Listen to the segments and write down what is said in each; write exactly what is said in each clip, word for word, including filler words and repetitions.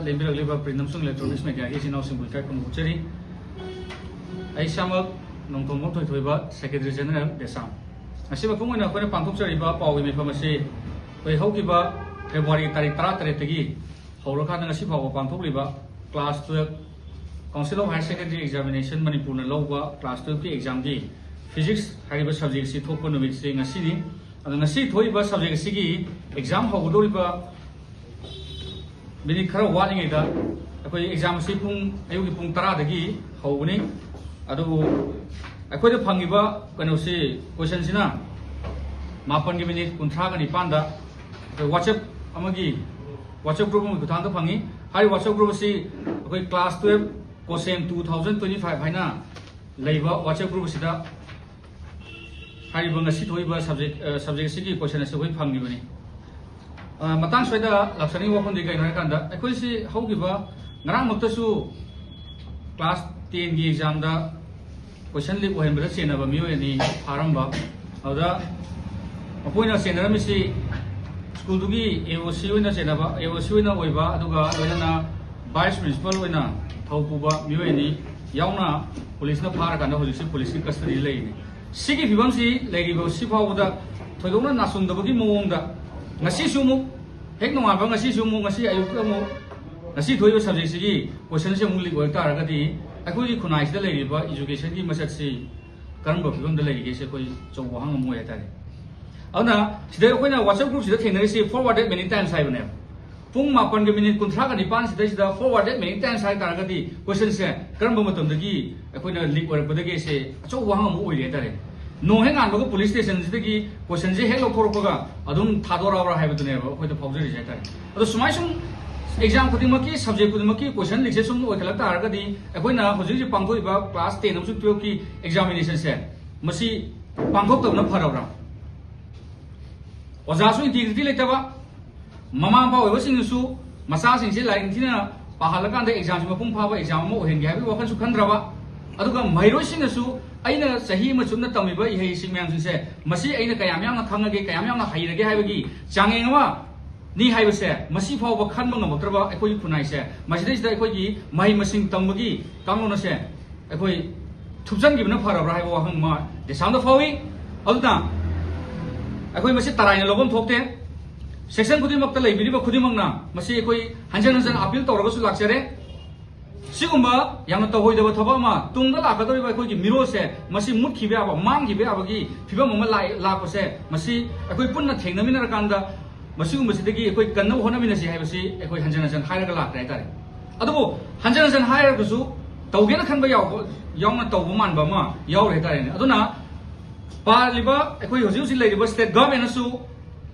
ꯂꯦꯡꯕꯤꯔꯛꯂꯤꯕ print ꯑꯃꯁꯨꯡ electronics ꯃꯦꯗꯤꯌꯥꯒꯤ ꯏꯆꯤꯟ ꯏꯅꯥꯎꯁꯤꯡꯕꯨ ꯏꯀꯥꯏ ꯈꯨꯝꯅꯕ ꯎꯠꯆꯔꯤ꯫ ꯑꯩ ꯏꯁꯥꯃꯛ ꯅꯣꯡꯊꯣꯝꯕꯝ ꯊꯣꯏꯊꯣꯏꯕ, ꯁꯦꯀ꯭ꯔꯦꯇꯔꯤ ꯖꯦꯅꯔꯦꯜ, ꯗꯦꯁꯥꯝ꯫ ꯉꯁꯤ ꯃꯄꯨꯡ ꯑꯣꯏꯅ ꯑꯩꯈꯣꯏꯅ ꯄꯥꯡꯊꯣꯛꯆꯔꯤꯕ ꯄꯥꯎꯒꯤ ꯃꯤꯐꯝ ꯑꯁꯤ ꯑꯩꯈꯣꯏ ꯍꯧꯈꯤꯕ ꯐꯦꯕ꯭ꯔꯨꯋꯥꯔꯤ ꯇꯥꯔꯤꯛ ꯇꯔꯥꯇꯔꯦꯠꯇꯒꯤ ꯍꯧꯔꯀꯥꯟꯗ ꯉꯁꯤ ꯐꯥꯎꯕ ꯄꯥꯡꯊꯣꯛꯂꯤꯕ class twelve Council of Higher Secondary Examination ꯃꯅꯤꯄꯨꯔꯅ ꯂꯧꯕ class twelve ꯀꯤ exam ꯒꯤ physics ꯍꯥꯏꯔꯤꯕ subject ꯑꯁꯤ ꯊꯣꯛꯄ ꯅꯨꯃꯤꯠꯁꯤ ꯉꯁꯤꯅꯤ꯫ ꯑꯗꯣ ꯉꯁꯤ ꯊꯣꯛꯏꯕ subject ꯑꯁꯤꯒꯤ exam ꯍꯧꯒꯗꯧꯔꯤꯕ ꯃꯤꯅꯤꯠ ꯈꯔ ꯋꯥꯠꯂꯤꯉꯩꯗ ꯑꯩꯈꯣꯏ exam ꯑꯁꯤ ꯄꯨꯡ, ꯑꯌꯨꯛꯀꯤ ꯄꯨꯡ ꯇꯔꯥꯗꯒꯤ ꯍꯧꯒꯅꯤ꯫ ꯑꯗꯨꯕꯨ ꯑꯩꯈꯣꯏꯗ ꯐꯪꯉꯤꯕ ꯀꯩꯅꯣꯁꯤ, question ꯁꯤꯅ ꯃꯥꯄꯟꯒꯤ ꯃꯤꯅꯤꯠ ꯀꯨꯟꯊ꯭ꯔꯥꯒ ꯅꯤꯄꯥꯟꯗ ꯑꯩꯈꯣꯏ WhatsApp ꯑꯃꯒꯤ, WhatsApp group ꯑꯃꯒꯤ ꯈꯨꯠꯊꯥꯡꯗ ꯐꯪꯉꯤ꯫ ꯍꯥꯏꯔꯤꯕ WhatsApp group ꯑꯁꯤ ꯑꯩꯈꯣꯏ class twelve question two thousand twenty five ꯍꯥꯏꯅ ꯂꯩꯕ WhatsApp group ꯑꯁꯤꯗ ꯍꯥꯏꯔꯤꯕ ꯉꯁꯤ ꯊꯣꯛꯏꯕ subject, ꯑ, subject ꯑꯁꯤꯒꯤ question ꯑꯁꯤ ꯑꯩꯈꯣꯏ ꯐꯪꯂꯤꯕꯅꯤ꯫ ꯑ, ꯃꯇꯥꯡ ꯁ꯭ꯋꯥꯏꯗ ꯂꯥꯛꯆꯅꯤꯡꯕ ꯋꯥꯐꯝꯗꯤ ꯀꯩꯅꯣ ꯍꯥꯏꯀꯥꯟꯗ, ꯑꯩꯈꯣꯏꯁꯤ ꯍꯧꯈꯤꯕ ꯉꯔꯥꯡꯃꯛꯇꯁꯨ class ten ꯒꯤ exam ꯗ question leak ꯑꯣꯏꯍꯟꯕꯗ ꯆꯦꯟꯅꯕ ꯃꯤꯑꯣꯏ ꯑꯅꯤ ꯐꯥꯔꯝꯕ꯫ ꯑꯗꯨꯗ ꯃꯈꯣꯏꯅ ꯆꯦꯟꯅꯔꯝꯃꯤꯁꯤ school ꯗꯨꯒꯤ AOC ꯑꯣꯏꯅ ꯆꯦꯟꯅꯕ, AOC ꯑꯣꯏꯅ ꯑꯣꯏꯕ, ꯑꯗꯨꯒ ꯂꯣꯏꯅꯅ vice principal ꯑꯣꯏꯅ ꯊꯧ ꯄꯨꯕ ꯃꯤꯑꯣꯏ ꯑꯅꯤ ꯌꯥꯎꯅ police ꯅ ꯐꯥꯔꯀꯥꯟꯗ ꯍꯧꯖꯤꯛꯁꯤ police ꯀꯤ custody ꯗ ꯂꯩꯔꯤꯅꯤ꯫ ꯁꯤꯒꯤ ꯐꯤꯕꯝꯁꯤ ꯂꯩꯔꯤꯕ ꯁꯤ ꯐꯥꯎꯕꯗ ꯊꯣꯏꯗꯣꯛꯅ ꯅꯥꯁꯨꯝꯗꯕꯒꯤ ꯃꯑꯣꯡꯗ ꯉꯁꯤꯁꯨ ꯑꯃꯨꯛ, ꯍꯦꯛ ꯅꯣꯡꯉꯥꯟꯕ ꯉꯁꯤꯁꯨ ꯑꯃꯨꯛ, ꯉꯁꯤ ꯑꯌꯨꯛꯇ ꯑꯃꯨꯛ, ꯉꯁꯤ ꯊꯣꯛꯏꯕ subject ꯁꯤꯒꯤ question ꯁꯤ ꯑꯃꯨꯛ leak ꯑꯣꯏꯔꯛ ꯇꯥꯔꯒꯗꯤ ꯑꯩꯈꯣꯏꯒꯤ ꯈꯨꯟꯅꯥꯏꯁꯤꯗ ꯂꯩꯔꯤꯕ education ꯒꯤ ꯃꯁꯛꯁꯤ ꯀꯔꯝꯕ ꯐꯤꯕꯝꯗ ꯂꯩꯔꯤꯒꯦꯁꯦ ꯑꯩꯈꯣꯏ ꯑꯆꯧꯕ ꯋꯥꯍꯪ ꯑꯃ ꯑꯣꯏ ꯍꯥꯏꯇꯥꯔꯦ꯫ ꯑꯗꯨꯅ ꯁꯤꯗ ꯑꯩꯈꯣꯏꯅ WhatsApp group ꯁꯤꯗ ꯊꯦꯡꯅꯔꯤꯁꯤ forwarded many times ꯍꯥꯏꯕꯅꯦꯕ꯫ ꯄꯨꯡ ꯃꯥꯄꯟꯒ ꯃꯤꯅꯤꯠ ꯀꯨꯟꯊ꯭ꯔꯥꯒ ꯅꯤꯄꯥꯟ ꯁꯤꯗꯩꯁꯤꯗ forwarded many times ꯍꯥꯏ ꯇꯥꯔꯒꯗꯤ question ꯁꯦ ꯀꯔꯝꯕ ꯃꯇꯝꯗꯒꯤ ꯑꯩꯈꯣꯏꯅ leak ꯑꯣꯏꯔꯛꯄꯗꯒꯦꯁꯦ ꯑꯆꯧꯕ ꯋꯥꯍꯪ ꯑꯃ ꯑꯣꯏꯔꯤ ꯍꯥꯏꯇꯥꯔꯦ꯫ ꯅꯣꯡ ꯍꯦꯛ ꯉꯥꯟꯕꯒ police station ꯁꯤꯗꯒꯤ question ꯁꯦ ꯍꯦꯛ ꯂꯧꯊꯣꯔꯛꯄꯒ ꯑꯗꯨꯝ ꯊꯥꯗꯣꯔꯛꯑꯕ꯭ꯔꯥ ꯍꯥꯏꯕꯗꯨꯅꯦꯕ ꯑꯩꯈꯣꯏꯗ ꯐꯥꯎꯖꯔꯤꯁꯦ ꯍꯥꯏꯇꯥꯔꯦ꯫ ꯑꯗꯣ ꯁꯨꯃꯥꯏ ꯁꯨꯝ exam ꯈꯨꯗꯤꯡꯃꯛꯀꯤ, subject ꯈꯨꯗꯤꯡꯃꯛꯀꯤ question leak ꯁꯦ ꯁꯨꯝ ꯑꯣꯏꯈꯠꯂꯛ ꯇꯥꯔꯒꯗꯤ ꯑꯩꯈꯣꯏꯅ ꯍꯧꯖꯤꯛ ꯍꯧꯖꯤꯛ ꯄꯥꯡꯊꯣꯛꯏꯕ class ten ꯑꯃꯁꯨꯡ twelve ꯀꯤ examination ꯁꯦ ꯃꯁꯤ ꯄꯥꯡꯊꯣꯛꯇꯕꯅ ꯐꯔꯕ꯭ꯔꯥ? ꯑꯣꯖꯥꯁꯨ integrity ꯂꯩꯇꯕ, ꯃꯃꯥ ꯃꯄꯥ ꯑꯣꯏꯕꯁꯤꯡꯅꯁꯨ ꯃꯆꯥꯁꯤꯡꯁꯦ ꯂꯥꯏꯔꯤꯛ ꯅꯤꯡꯊꯤꯅ ꯄꯥꯍꯜꯂꯀꯥꯟꯗ exam ꯁꯤ ꯃꯄꯨꯡ ꯐꯥꯕ exam ꯑꯃ ꯑꯣꯏꯍꯟꯒꯦ ꯍꯥꯏꯕꯒꯤ ꯋꯥꯈꯜꯁꯨ ꯈꯟꯗ꯭ꯔꯕ, ꯑꯗꯨꯒ ꯃꯍꯩꯔꯣꯏꯁꯤꯡꯅꯁꯨ ꯑꯩꯅ ꯆꯍꯤ ꯑꯃ ꯆꯨꯞꯅ ꯇꯝꯃꯤꯕ ꯏꯍꯩꯁꯤꯡ ꯃꯌꯥꯝꯁꯤꯡꯁꯦ ꯃꯁꯤ ꯑꯩꯅ ꯀꯌꯥꯝ ꯌꯥꯝꯅ ꯈꯪꯉꯒꯦ, ꯀꯌꯥꯝ ꯌꯥꯝꯅ ꯍꯩꯔꯒꯦ ꯍꯥꯏꯕꯒꯤ ꯆꯥꯡꯌꯦꯡ ꯑꯃ ꯅꯤ ꯍꯥꯏꯕꯁꯦ ꯃꯁꯤ ꯐꯥꯎꯕ ꯈꯟꯕ ꯉꯝꯃꯛꯇ꯭ꯔꯕ ꯑꯩꯈꯣꯏꯒꯤ ꯈꯨꯟꯅꯥꯏꯁꯦ, ꯃꯁꯤꯗꯩꯁꯤꯗ ꯑꯩꯈꯣꯏꯒꯤ ꯃꯍꯩ ꯃꯁꯤꯡ ꯇꯝꯕꯒꯤ ꯀꯥꯡꯂꯣꯟ ꯑꯁꯦ ꯑꯩꯈꯣꯏ ꯊꯨꯞꯆꯟꯈꯤꯕꯅ ꯐꯔꯕ꯭ꯔꯥ ꯍꯥꯏꯕ ꯋꯥꯍꯪ ꯑꯃ ꯗꯦꯁꯥꯝꯗ ꯐꯥꯎꯏ꯫ ꯑꯗꯨꯅ ꯑꯩꯈꯣꯏ ꯃꯁꯤ ꯇꯔꯥꯏꯅ ꯂꯧꯐꯝ ꯊꯣꯛꯇꯦ꯫ ꯁꯦꯛꯁꯟ ꯈꯨꯗꯤꯡꯃꯛꯇ ꯂꯩꯕꯤꯔꯤꯕ ꯈꯨꯗꯤꯡꯃꯛꯅ ꯃꯁꯤ ꯑꯩꯈꯣꯏ ꯍꯟꯖꯟ ꯍꯟꯖꯟ ꯑꯄꯤꯜ ꯇꯧꯔꯒꯁꯨ ꯂꯥꯛꯆꯔꯦ꯫ ꯁꯤꯒꯨꯝꯕ ꯌꯥꯝꯅ ꯇꯧꯍꯣꯏꯗꯕ ꯊꯕꯛ ꯑꯃ ꯇꯨꯡꯗ ꯂꯥꯛꯀꯗꯧꯔꯤꯕ ꯑꯩꯈꯣꯏꯒꯤ ꯃꯤꯔꯣꯜꯁꯦ ꯃꯁꯤ ꯃꯨꯠꯈꯤꯕ ꯌꯥꯕ, ꯃꯥꯡꯈꯤꯕ ꯌꯥꯕꯒꯤ ꯐꯤꯕꯝ ꯑꯃ ꯂꯥꯛ-, ꯂꯥꯛꯄꯁꯦ, ꯃꯁꯤ ꯑꯩꯈꯣꯏ ꯄꯨꯟꯅ ꯊꯦꯡꯅꯃꯤꯟꯅꯔꯀꯥꯟꯗ ꯃꯁꯤꯒꯨꯝꯕꯁꯤꯗꯒꯤ ꯑꯩꯈꯣꯏ ꯀꯟꯅꯕ ꯍꯣꯠꯅꯃꯤꯟꯅꯁꯤ ꯍꯥꯏꯕꯁꯤ ꯑꯩꯈꯣꯏ ꯍꯟꯖꯟ ꯍꯟꯖꯟ ꯍꯥꯏꯔꯒ ꯂꯥꯛꯇ꯭ꯔꯦ ꯍꯥꯏꯇꯥꯔꯦ꯫ ꯑꯗꯨꯕꯨ ꯍꯟꯖꯟ ꯍꯟꯖꯟ ꯍꯥꯏꯔꯒꯁꯨ ꯇꯧꯒꯦꯅ ꯈꯟꯕ ꯌꯥꯎꯕ, ꯌꯥꯎꯅ ꯇꯧꯕ ꯃꯥꯟꯕ ꯑꯃ ꯌꯥꯎꯔꯦ ꯍꯥꯏꯇꯥꯔꯦꯅꯦ꯫ ꯑꯗꯨꯅ ꯄꯥꯜꯂꯤꯕ ꯑꯩꯈꯣꯏ ꯍꯧꯖꯤꯛ ꯍꯧꯖꯤꯛ ꯂꯩꯔꯤꯕ state government ꯅꯁꯨ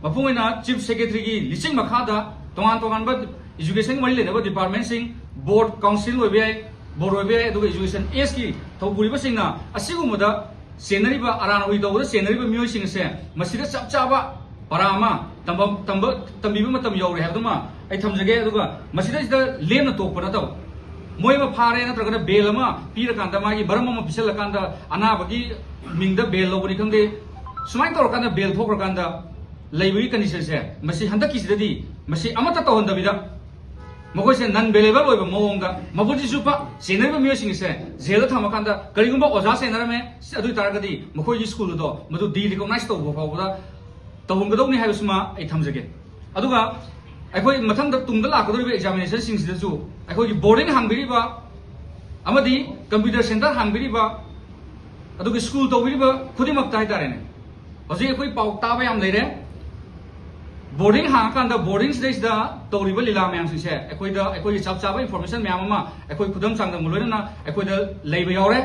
ꯃꯄꯨꯡ ꯑꯣꯏꯅ chief secretary ꯒꯤ ꯂꯤꯆꯤꯡ ꯃꯈꯥꯗ ꯇꯣꯉꯥꯟ ꯇꯣꯉꯥꯟꯕ education ꯒ ꯃꯔꯤ ꯂꯩꯅꯕ department ꯁꯤꯡ, board, council ꯑꯣꯏꯕ ꯌꯥꯏ, board ꯑꯣꯏꯕ ꯌꯥꯏ, ꯑꯗꯨꯒ education S ꯀꯤ ꯊꯧꯄꯨꯔꯤꯕꯁꯤꯡꯅ ꯑꯁꯤꯒꯨꯝꯕꯗ ꯆꯦꯟꯅꯔꯤꯕ, ꯑꯔꯥꯟ ꯑꯣꯏ ꯇꯧꯕꯗ ꯆꯦꯟꯅꯔꯤꯕ ꯃꯤꯑꯣꯏꯁꯤꯡ ꯑꯁꯦ ꯃꯁꯤꯗ ꯆꯞ ꯆꯥꯕ ꯄꯔꯥ ꯑꯃ ꯇꯝꯕ, ꯇꯝꯕ, ꯇꯝꯕꯤꯕ ꯃꯇꯝ ꯌꯧꯔꯦ ꯍꯥꯏꯕꯗꯨꯃ ꯑꯩ ꯊꯝꯖꯒꯦ꯫ ꯑꯗꯨꯒ ꯃꯁꯤꯗꯩꯁꯤꯗ ꯂꯦꯝꯅ ꯇꯣꯛꯄ ꯅꯠꯇꯕ, ꯃꯣꯏ ꯑꯃ ꯐꯥꯔꯦ ꯅꯠꯇ꯭ꯔꯒꯅ bail ꯑꯃ ꯄꯤꯔꯀꯥꯟꯗ, ꯃꯥꯒꯤ ꯃꯔꯝ ꯑꯃ ꯄꯤꯁꯜꯂꯀꯥꯟꯗ, ꯑꯅꯥꯕꯒꯤ ꯃꯤꯡꯗ bail ꯂꯧꯕꯅꯤ ꯈꯪꯗꯦ, ꯁꯨꯃꯥꯏꯅ ꯇꯧꯔꯀꯥꯟꯗ bail ꯊꯣꯛꯈ꯭ꯔꯀꯥꯟꯗ ꯂꯩꯕꯒꯤ condition ꯁꯦ, ꯃꯁꯤ ꯍꯟꯗꯛꯀꯤꯁꯤꯗꯗꯤ ꯃꯁꯤ ꯑꯃꯠꯇ ꯇꯧꯍꯟꯗꯕꯤꯗ, ꯃꯈꯣꯏꯁꯦ non bailable ꯑꯣꯏꯕ ꯃꯑꯣꯡꯗ, ꯃꯄꯨꯟꯁꯤ ꯆꯨꯞꯄ ꯆꯦꯟꯅꯔꯤꯕ ꯃꯤꯑꯣꯏꯁꯤꯡꯁꯦ jail ꯗ ꯊꯝꯃꯀꯥꯟꯗ, ꯀꯔꯤꯒꯨꯝꯕ ꯑꯣꯖꯥ ꯆꯦꯟꯅꯔꯝꯃꯦ, ꯑꯗꯨ ꯑꯣꯏ ꯇꯥꯔꯒꯗꯤ ꯃꯈꯣꯏꯒꯤ school ꯑꯗꯣ ꯃꯗꯨ de-recognize ꯇꯧꯕ ꯐꯥꯎꯕꯗ ꯇꯧꯍꯟꯒꯗꯧꯅꯤ ꯍꯥꯏꯕꯁꯤꯃ ꯑꯩ ꯊꯝꯖꯒꯦ꯫ ꯑꯗꯨꯒ ꯑꯩꯈꯣꯏ ꯃꯊꯪꯗ ꯇꯨꯡꯗ ꯂꯥꯛꯀꯗꯧꯔꯤꯕ examination ꯁꯤꯡꯁꯤꯗꯁꯨ ꯑꯩꯈꯣꯏꯒꯤ boarding ꯍꯥꯡꯕꯤꯔꯤꯕ ꯑꯃꯗꯤ computer center ꯍꯥꯡꯕꯤꯔꯤꯕ, ꯑꯗꯨꯒ school ꯇꯧꯕꯤꯔꯤꯕ ꯈꯨꯗꯤꯡꯃꯛꯇ ꯍꯥꯏꯇꯥꯔꯦꯅꯦ, ꯍꯧꯖꯤꯛ ꯑꯩꯈꯣꯏ ꯄꯥꯎ ꯇꯥꯕ ꯌꯥꯝ ꯂꯩꯔꯦ꯫ Boarding ꯍꯥꯡꯉꯀꯥꯟꯗ boarding ꯁꯤꯗꯩꯁꯤꯗ ꯇꯧꯔꯤꯕ ꯂꯤꯂꯥ ꯃꯌꯥꯝꯁꯤꯡꯁꯦ ꯑꯩꯈꯣꯏꯗ, ꯑꯩꯈꯣꯏꯒꯤ ꯆꯞ ꯆꯥꯕ information ꯃꯌꯥꯝ ꯑꯃ ꯑꯩꯈꯣꯏ ꯈꯨꯗꯝ ꯆꯥꯡꯗꯝꯒ ꯂꯣꯏꯅꯅ ꯑꯩꯈꯣꯏꯗ ꯂꯩꯕ ꯌꯥꯎꯔꯦ꯫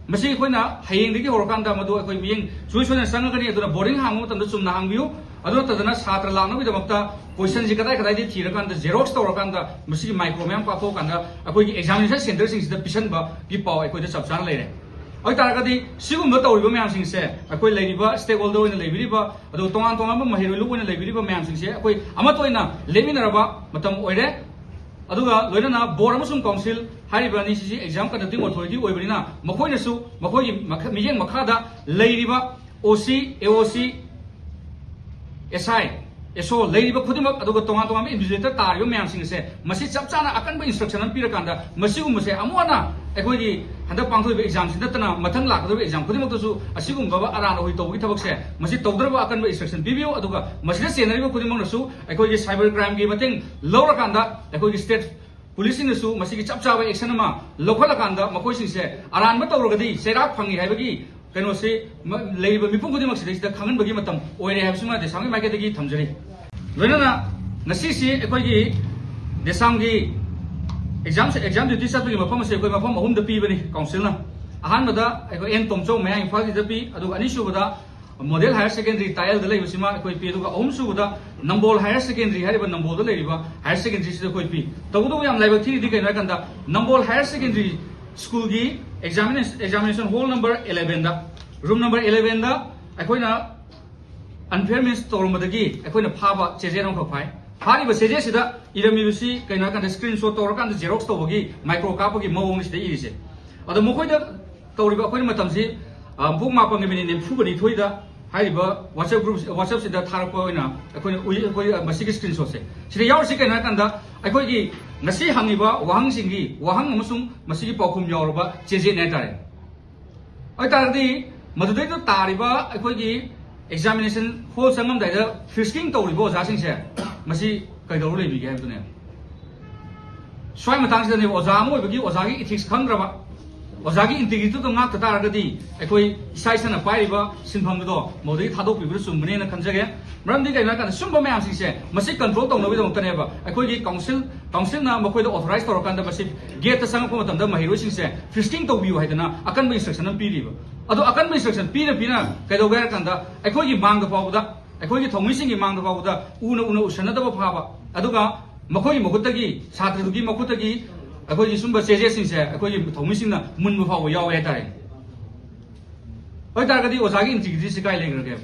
ꯃꯁꯤ ꯑꯩꯈꯣꯏꯅ ꯍꯌꯦꯡꯗꯒꯤ ꯍꯧꯔꯀꯥꯟꯗ ꯃꯗꯨ ꯑꯩꯈꯣꯏ ꯃꯤꯠꯌꯦꯡ ꯁꯣꯏ ꯁꯣꯏꯗꯅ ꯆꯪꯉꯒꯅꯤ꯫ ꯑꯗꯨꯅ boarding ꯍꯥꯡꯕ ꯃꯇꯝꯗ ꯆꯨꯝꯅ ꯍꯥꯡꯕꯤꯌꯨ꯫ ꯑꯗꯨ ꯅꯠꯇꯗꯅ ꯁꯥꯇ꯭ꯔ ꯂꯥꯛꯅꯕꯒꯤꯗꯃꯛꯇ question ꯁꯤ ꯀꯗꯥꯏ ꯀꯗꯥꯏꯗꯒꯤ ꯊꯤꯔꯀꯥꯟꯗ, xerox ꯇꯧꯔꯀꯥꯟꯗ, ꯃꯁꯤꯒꯤ micro ꯃꯌꯥꯝ ꯀꯥꯞꯊꯣꯛꯑꯀꯥꯟꯗ ꯑꯩꯈꯣꯏꯒꯤ examination center ꯁꯤꯡꯁꯤꯗ ꯄꯤꯁꯟꯕꯒꯤ ꯄꯥꯎ ꯑꯩꯈꯣꯏꯗ ꯆꯞ ꯆꯥꯅ ꯂꯩꯔꯦ꯫ ꯑꯗꯨ ꯑꯣꯏ ꯇꯥꯔꯒꯗꯤ ꯁꯤꯒꯨꯝꯕ ꯇꯧꯔꯤꯕ ꯃꯌꯥꯝꯁꯤꯡꯁꯦ, ꯑꯩꯈꯣꯏ ꯂꯩꯔꯤꯕ stakeholder ꯑꯣꯏꯅ ꯂꯩꯕꯤꯔꯤꯕ, ꯑꯗꯨꯒ ꯇꯣꯉꯥꯟ ꯇꯣꯉꯥꯟꯕ ꯃꯍꯩꯔꯣꯏ ꯂꯨꯞ ꯑꯣꯏꯅ ꯂꯩꯕꯤꯔꯤꯕ ꯃꯌꯥꯝꯁꯤꯡꯁꯦ ꯑꯩꯈꯣꯏ ꯑꯃꯠꯇ ꯑꯣꯏꯅ ꯂꯦꯞꯃꯤꯟꯅꯔꯕ ꯃꯇꯝ ꯑꯣꯏꯔꯦ꯫ ꯑꯗꯨꯒ ꯂꯣꯏꯅꯅ board ꯑꯃꯁꯨꯡ council ꯍꯥꯏꯔꯤꯕ ꯑꯅꯤꯁꯤꯁꯤ exam conducting authority ꯑꯣꯏꯕꯅꯤꯅ, ꯃꯈꯣꯏꯅꯁꯨ ꯃꯈꯣꯏꯒꯤ ꯃꯈ-, ꯃꯤꯠꯌꯦꯡ ꯃꯈꯥꯗ ꯂꯩꯔꯤꯕ OC, AOC, SI, ꯑꯦꯁꯣ ꯂꯩꯔꯤꯕ ꯈꯨꯗꯤꯡꯃꯛ, ꯑꯗꯨꯒ ꯇꯣꯉꯥꯟ ꯇꯣꯉꯥꯟꯕ invigilator ꯇꯥꯔꯤꯕ ꯃꯌꯥꯝꯁꯤꯡ ꯑꯁꯦ ꯃꯁꯤ ꯆꯞ ꯆꯥꯅ ꯑꯀꯟꯕ instruction ꯑꯃ ꯄꯤꯔꯀꯥꯟꯗ, ꯃꯁꯤꯒꯨꯝꯕꯁꯦ ꯑꯃꯨꯛ ꯍꯟꯅ ꯑꯩꯈꯣꯏꯒꯤ ꯍꯟꯗꯛ ꯄꯥꯡꯊꯣꯛꯏꯕ exam ꯁꯤ ꯅꯠꯇꯅ ꯃꯊꯪ ꯂꯥꯛꯀꯗꯧꯔꯤꯕ exam ꯈꯨꯗꯤꯡꯃꯛꯇꯁꯨ ꯑꯁꯤꯒꯨꯝꯕ ꯑꯔꯥꯟ ꯑꯍꯣꯏ ꯇꯧꯕꯒꯤ ꯊꯕꯛꯁꯦ ꯃꯁꯤ ꯇꯧꯗꯅꯕ ꯑꯀꯟꯕ instruction ꯄꯤꯕꯤꯌꯨ꯫ ꯑꯗꯨꯒ ꯃꯁꯤꯗ ꯆꯦꯟꯅꯔꯤꯕ ꯈꯨꯗꯤꯡꯃꯛꯅꯁꯨ ꯑꯩꯈꯣꯏꯒꯤ cyber crime ꯒꯤ ꯃꯇꯦꯡ ꯂꯧꯔꯀꯥꯟꯗ ꯑꯩꯈꯣꯏꯒꯤ state police ꯁꯤꯡꯅꯁꯨ ꯃꯁꯤꯒꯤ ꯆꯞ ꯆꯥꯕ action ꯑꯃ ꯂꯧꯈꯠꯂꯀꯥꯟꯗ ꯃꯈꯣꯏꯁꯤꯡꯁꯦ ꯑꯔꯥꯟꯕ ꯇꯧꯔꯒꯗꯤ ꯆꯩꯔꯥꯛ ꯐꯪꯉꯤ ꯍꯥꯏꯕꯒꯤ ꯀꯩꯅꯣꯁꯤ ꯃ-, ꯂꯩꯔꯤꯕ ꯃꯤꯄꯨꯝ ꯈꯨꯗꯤꯡꯃꯛ ꯁꯤꯗꯩꯁꯤꯗ ꯈꯪꯍꯟꯕꯒꯤ ꯃꯇꯝ ꯑꯣꯏꯔꯦ ꯍꯥꯏꯕꯁꯤꯃ ꯗꯦꯁꯥꯝꯒꯤ ꯃꯥꯏꯀꯩꯗꯒꯤ ꯊꯝꯖꯔꯤ꯫ ꯂꯣꯏꯅꯅ ꯉꯁꯤꯁꯤ ꯑꯩꯈꯣꯏꯒꯤ ꯗꯦꯁꯥꯝꯒꯤ exam, exam duty ꯆꯠꯄꯒꯤ ꯃꯐꯝ ꯑꯁꯤ ꯑꯩꯈꯣꯏ ꯃꯐꯝ ꯑꯍꯨꯝꯗ ꯄꯤꯕꯅꯤ council ꯅ꯫ ꯑꯍꯥꯟꯕꯗ ꯑꯩꯈꯣꯏ ꯑꯦꯟ ꯇꯣꯝꯆꯧ ꯃꯌꯥ ꯏꯝꯐꯥꯜꯒꯤꯗ ꯄꯤ, ꯑꯗꯨꯒ ꯑꯅꯤꯁꯨꯕꯗ ꯃꯣꯗꯦꯜ ꯍꯥꯌꯔ ꯁꯦꯀꯦꯟꯗꯔꯤ ꯇꯥꯌꯦꯜꯗ ꯂꯩꯕꯁꯤꯃ ꯑꯩꯈꯣꯏ ꯄꯤ, ꯑꯗꯨꯒ ꯑꯍꯨꯝꯁꯨꯕꯗ ꯅꯝꯕꯣꯜ ꯍꯥꯌꯔ ꯁꯦꯀꯦꯟꯗꯔꯤ ꯍꯥꯏꯔꯤꯕ ꯅꯝꯕꯣꯜꯗ ꯂꯩꯔꯤꯕ ꯍꯥꯌꯔ ꯁꯦꯀꯦꯟꯗꯔꯤꯁꯤꯗ ꯑꯩꯈꯣꯏ ꯄꯤ꯫ ꯇꯧꯕꯇꯕꯨ ꯌꯥꯝ ꯂꯥꯏꯕꯛ ꯊꯤꯔꯤꯗꯤ ꯀꯩꯅꯣ ꯍꯥꯏꯔꯀꯥꯟꯗ, ꯅꯝꯕꯣꯜ ꯍꯥꯌꯔ ꯁꯦꯀꯦꯟꯗꯔꯤ ꯁ꯭ꯀꯨꯜꯒꯤ examina-, examination hall number eleven ꯗ, room number eleven ꯗ ꯑꯩꯈꯣꯏꯅ unfair means ꯇꯧꯔꯝꯕꯗꯒꯤ ꯑꯩꯈꯣꯏꯅ ꯐꯥꯕ ꯆꯦꯖꯦꯠ ꯑꯃꯈꯛ ꯐꯥꯏ꯫ ꯐꯥꯔꯤꯕ ꯆꯦꯖꯦꯠꯁꯤꯗ ꯏꯔꯝꯃꯤꯕꯁꯤ ꯀꯩꯅꯣ ꯍꯥꯏꯔꯀꯥꯟꯗ screenshot ꯇꯧꯔꯀꯥꯟꯗ xerox ꯇꯧꯕꯒꯤ micro ꯀꯥꯞꯄꯒꯤ ꯃꯑꯣꯡꯅꯤ ꯁꯤꯗ ꯏꯔꯤꯁꯦ꯫ ꯑꯗꯣ ꯃꯈꯣꯏꯗ ꯇꯧꯔꯤꯕ ꯑꯩꯈꯣꯏꯅ ꯃꯇꯝꯁꯤ, ꯑ, ꯄꯨꯡ ꯃꯥꯄꯟꯒꯤ ꯃꯤꯅꯤꯠ ꯅꯤꯐꯨꯒ ꯅꯤꯊꯣꯏꯗ ꯍꯥꯏꯔꯤꯕ WhatsApp group, WhatsApp ꯁꯤꯗ ꯊꯥꯔꯛꯄ ꯑꯣꯏꯅ ꯑꯩꯈꯣꯏꯅ ꯎꯏ, ꯑꯩꯈꯣꯏ, ꯑ, ꯃꯁꯤꯒꯤ screenshot ꯁꯦ꯫ ꯁꯤꯗ ꯌꯥꯎꯔꯤꯁꯤ ꯀꯩꯅꯣ ꯍꯥꯏꯔꯀꯥꯟꯗ ꯑꯩꯈꯣꯏꯒꯤ ꯉꯁꯤ ꯍꯪꯉꯤꯕ ꯋꯥꯍꯪꯁꯤꯡꯒꯤ ꯋꯥꯍꯪ ꯑꯃꯁꯨꯡ ꯃꯁꯤꯒꯤ ꯄꯥꯎꯈꯨꯝ ꯌꯥꯎꯔꯕ ꯆꯦꯖꯦꯠꯅꯦ ꯍꯥꯏꯇꯥꯔꯦ꯫ ꯑꯗꯨ ꯑꯣꯏꯇꯥꯔꯒꯗꯤ ꯃꯗꯨꯗꯩꯗ ꯇꯥꯔꯤꯕ ꯑꯩꯈꯣꯏꯒꯤ examination hall ꯆꯪꯉꯝꯗꯥꯏꯗ frisking ꯇꯧꯔꯤꯕ ꯑꯣꯖꯥꯁꯤꯡꯁꯦ ꯃꯁꯤ ꯀꯩꯗꯧꯔ ꯂꯩꯕꯤꯒꯦ ꯍꯥꯏꯕꯗꯨꯅꯦ꯫ ꯁ꯭ꯋꯥꯏ ꯃꯇꯥꯡꯁꯤꯗꯅꯦ ꯑꯣꯖꯥ ꯑꯃ ꯑꯣꯏꯕꯒꯤ ꯑꯣꯖꯥꯒꯤ ethics ꯈꯪꯗ꯭ꯔꯕ, ꯑꯣꯖꯥꯒꯤ integrity ꯗꯣ ꯉꯥꯛꯇ ꯇꯥꯔꯒꯗꯤ ꯑꯩꯈꯣꯏ ꯏꯁꯥ ꯏꯁꯥꯅ ꯄꯥꯏꯔꯤꯕ ꯁꯤꯟꯐꯝꯗꯣ ꯃꯗꯨꯗꯒꯤ ꯊꯥꯗꯣꯛꯄꯤꯕꯗ ꯆꯨꯝꯕꯅꯦꯅ ꯈꯟꯖꯒꯦ꯫ ꯃꯔꯝꯗꯤ ꯀꯩꯒꯤꯅꯣ ꯍꯥꯏ ꯀꯥꯟꯗ ꯁꯨꯝꯕ ꯃꯌꯥꯝꯁꯤꯡꯁꯦ ꯃꯁꯤ control ꯇꯧꯅꯕꯒꯤꯗꯃꯛꯇꯅꯦꯕ ꯑꯩꯈꯣꯏꯒꯤ council, council ꯅ ꯃꯈꯣꯏꯗ authorize ꯇꯧꯔꯀꯥꯟꯗ ꯃꯁꯤ gate ꯇ ꯆꯪꯉꯛꯄ ꯃꯇꯝꯗ ꯃꯍꯩꯔꯣꯏꯁꯤꯡꯁꯦ frisking ꯇꯧꯕꯤꯌꯨ ꯍꯥꯏꯗꯅ ꯑꯀꯟꯕ instruction ꯑꯃ ꯄꯤꯔꯤꯕ꯫ ꯑꯗꯣ ꯑꯀꯟꯕ instruction ꯄꯤꯅ ꯄꯤꯅ ꯀꯩꯗꯧꯒꯦ ꯍꯥꯏꯔ ꯀꯥꯟꯗ ꯑꯩꯈꯣꯏꯒꯤ ꯃꯥꯡꯗ ꯐꯥꯎꯕꯗ, ꯑꯩꯈꯣꯏꯒꯤ ꯊꯧꯃꯤꯁꯤꯡꯒꯤ ꯃꯥꯡꯗ ꯐꯥꯎꯕꯗ ꯎꯅ ꯎꯅ ꯎꯁꯟꯅꯗꯕ ꯐꯥꯕ, ꯑꯗꯨꯒ ꯃꯈꯣꯏꯒꯤ ꯃꯈꯨꯠꯇꯒꯤ, ꯁꯥꯇ꯭ꯔꯗꯨꯒꯤ ꯃꯈꯨꯠꯇꯒꯤ ꯑꯩꯈꯣꯏꯒꯤ ꯁꯨꯝꯕ ꯆꯦꯖꯦꯠꯁꯤꯡꯁꯦ ꯑꯩꯈꯣꯏꯒꯤ ꯊꯧꯃꯤꯁꯤꯡꯅ ꯃꯨꯟꯕ ꯐꯥꯎꯕ ꯌꯥꯎꯋꯦ ꯍꯥꯏꯇꯥꯔꯦ꯫ ꯑꯗꯨ ꯑꯣꯏꯇꯥꯔꯒꯗꯤ ꯑꯣꯖꯥꯒꯤ integrity ꯁꯤ ꯀꯥꯏ ꯂꯩꯈ꯭ꯔꯒꯦ?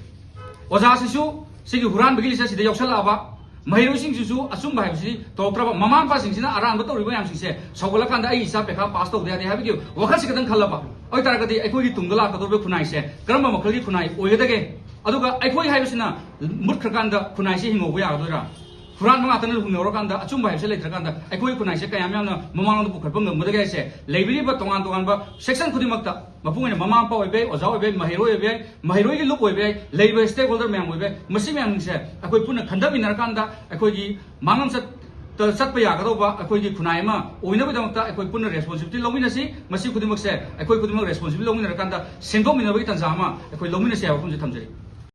ꯑꯣꯖꯥꯁꯤꯁꯨ ꯁꯤꯒꯤ ꯍꯨꯔꯥꯟꯕꯒꯤ list ꯁꯤꯗ ꯌꯥꯎꯁꯜꯂꯛꯑꯕ, ꯃꯍꯩꯔꯣꯏꯁꯤꯡꯁꯤꯁꯨ ꯑꯆꯨꯝꯕ ꯍꯥꯏꯕꯁꯤ ꯇꯧꯔꯛꯇ꯭ꯔꯕ, ꯃꯃꯥ ꯃꯄꯥꯁꯤꯡꯁꯤꯅ ꯑꯔꯥꯟꯕ ꯇꯧꯔꯤꯕ ꯃꯌꯥꯝꯁꯤꯡꯁꯦ ꯁꯧꯒꯠꯂꯀꯥꯟꯗ ꯑꯩ ꯏꯆꯥ ꯄꯩꯈꯥ ꯄꯥꯁ ꯇꯧꯗ ꯌꯥꯗꯦ ꯍꯥꯏꯕꯒꯤ ꯋꯥꯈꯜꯁꯤ ꯈꯛꯇꯪ ꯈꯜꯂꯕ ꯑꯣꯏꯇꯥꯔꯒꯗꯤ ꯑꯩꯈꯣꯏꯒꯤ ꯇꯨꯡꯗ ꯂꯥꯛꯀꯗꯧꯔꯤꯕ ꯈꯨꯟꯅꯥꯏꯁꯦ ꯀꯔꯝꯕ ꯃꯈꯜꯒꯤ ꯈꯨꯟꯅꯥꯏ ꯑꯣꯏꯒꯗꯒꯦ? ꯑꯗꯨꯒ ꯑꯩꯈꯣꯏ ꯍꯥꯏꯕꯁꯤꯅ ꯃꯨꯠꯈ꯭ꯔꯀꯥꯟꯗ ꯈꯨꯟꯅꯥꯏꯁꯦ ꯍꯤꯡꯍꯧꯕ ꯌꯥꯒꯗꯣꯏꯔꯥ? ꯍꯨꯔꯥꯟꯕ ꯉꯥꯛꯇꯅ ꯍꯤꯡꯍꯧꯔꯀꯥꯟꯗ ꯑꯆꯨꯝꯕ ꯍꯥꯏꯕꯁꯦ ꯂꯩꯇ꯭ꯔꯀꯥꯟꯗ ꯑꯩꯈꯣꯏ ꯈꯨꯟꯅꯥꯏꯁꯦ ꯀꯌꯥꯝ ꯌꯥꯝꯅ ꯃꯃꯥꯡꯂꯣꯝꯗ ꯄꯨꯈꯠꯄ ꯉꯝꯒꯗꯒꯦ ꯍꯥꯏꯁꯦ ꯂꯩꯕꯤꯔꯤꯕ ꯇꯣꯉꯥꯟ ꯇꯣꯉꯥꯟꯕ ꯁꯦꯛꯁꯟ ꯈꯨꯗꯤꯡꯃꯛꯇ, ꯃꯄꯨꯡ ꯑꯣꯏꯅ ꯃꯃꯥ ꯃꯄꯥ ꯑꯣꯏꯕ ꯌꯥꯏ, ꯑꯣꯖꯥ ꯑꯣꯏꯕ ꯌꯥꯏ, ꯃꯍꯩꯔꯣꯏ ꯑꯣꯏꯕ ꯌꯥꯏ, ꯃꯍꯩꯔꯣꯏꯒꯤ ꯂꯨꯞ ꯑꯣꯏꯕ ꯌꯥꯏ, ꯂꯩꯔꯤꯕ ꯁ꯭ꯇꯦꯛ ꯍꯣꯜꯗꯔ ꯃꯌꯥꯝ ꯑꯣꯏꯕ ꯌꯥꯏ, ꯃꯁꯤ ꯃꯌꯥꯝꯁꯤꯡꯁꯦ ꯑꯩꯈꯣꯏ ꯄꯨꯟꯅ ꯈꯟꯊꯃꯤꯟꯅꯔꯀꯥꯟꯗ ꯑꯩꯈꯣꯏꯒꯤ ꯃꯥꯡꯂꯝꯆꯠꯇ ꯆꯠꯄ ꯌꯥꯒꯗꯧꯕ ꯑꯩꯈꯣꯏꯒꯤ ꯈꯨꯟꯅꯥꯏ ꯑꯃ ꯑꯣꯏꯅꯕꯒꯤꯗꯃꯛꯇ ꯑꯩꯈꯣꯏ ꯄꯨꯟꯅ ꯔꯦꯁꯄꯣꯟꯁꯤꯕꯤꯂꯤꯇꯤ ꯂꯧꯃꯤꯟꯅꯁꯤ꯫ ꯃꯁꯤ ꯈꯨꯗꯤꯡꯃꯛꯁꯦ ꯑꯩꯈꯣꯏ ꯈꯨꯗꯤꯡꯃꯛ ꯔꯦꯁꯄꯣꯟꯁꯤꯕꯤꯂꯤꯇꯤ ꯂꯧꯃꯤꯟꯅꯔꯀꯥꯟꯗ ꯁꯦꯝꯗꯣꯛꯃꯤꯟꯅꯕꯒꯤ ꯇꯥꯟꯖꯥ ꯑꯃ ꯑꯩꯈꯣꯏ ꯂꯧꯃꯤꯟꯅꯁꯤ ꯍꯥꯏꯕ ꯋꯥꯐꯝꯁꯦ ꯊꯝꯖꯔꯤ꯫